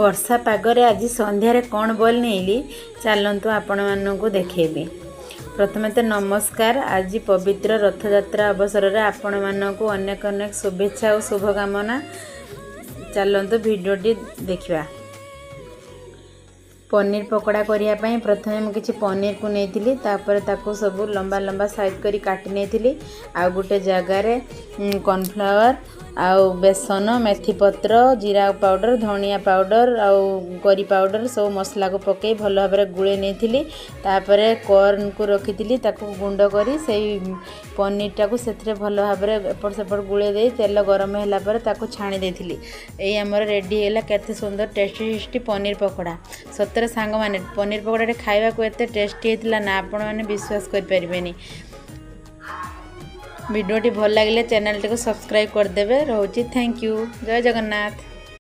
ବର୍ଷା ପାଗରେ ଆଜି ସନ୍ଧ୍ୟାରେ କ'ଣ ବନେଇଲି, ଚାଲନ୍ତୁ ଆପଣମାନଙ୍କୁ ଦେଖେଇବି। ପ୍ରଥମେ ତ ନମସ୍କାର। ଆଜି ପବିତ୍ର ରଥଯାତ୍ରା ଅବସରରେ ଆପଣମାନଙ୍କୁ ଅନେକ ଅନେକ ଶୁଭେଚ୍ଛା ଓ ଶୁଭକାମନା। ଚାଲନ୍ତୁ, ଭିଡ଼ିଓଟି ଦେଖିବା। ପନିର ପକୋଡ଼ା କରିବା ପାଇଁ ପ୍ରଥମେ ମୁଁ କିଛି ପନିରକୁ ନେଇଥିଲି। ତାପରେ ତାକୁ ସବୁ ଲମ୍ବା ଲମ୍ବା ସାଇଜ୍ କରି କାଟି ନେଇଥିଲି। ଆଉ ଗୋଟେ ଜାଗାରେ କର୍ଣ୍ଣଫ୍ଲାୱାର ଆଉ ବେସନ, ମେଥି ପତ୍ର, ଜିରା ପାଉଡ଼ର, ଧନିଆ ପାଉଡ଼ର ଆଉ କରି ପାଉଡ଼ର, ସବୁ ମସଲାକୁ ପକାଇ ଭଲ ଭାବରେ ଗୋଳେଇ ନେଇଥିଲି। ତାପରେ କର୍ଣ୍ଣକୁ ରଖିଥିଲି, ତାକୁ ଗୁଣ୍ଡ କରି ସେଇ ପନିରଟାକୁ ସେଥିରେ ଭଲ ଭାବରେ ଏପଟ ସେପଟ ଗୋଳେଇ ଦେଇ ତେଲ ଗରମ ହେଲା ପରେ ତାକୁ ଛାଣି ଦେଇଥିଲି। ଏଇ ଆମର ରେଡ଼ି ହେଇଗଲା କେତେ ସୁନ୍ଦର, ଟେଷ୍ଟି ଟେଷ୍ଟି ପନିର ପକୋଡ଼ା। ସତରେ ସାଙ୍ଗମାନେ, ପନିର ପକୋଡ଼ାଟି ଖାଇବାକୁ ଏତେ ଟେଷ୍ଟି ହେଇଥିଲା ନା, ଆପଣମାନେ ବିଶ୍ୱାସ କରିପାରିବେନି। ଭିଡ଼ିଓଟି ଭଲ ଲାଗିଲେ ଚ୍ୟାନେଲଟିକୁ ସବସ୍କ୍ରାଇବ୍ କରିଦେବେ। ରହୁଛି, thank you, Jay Jagannath.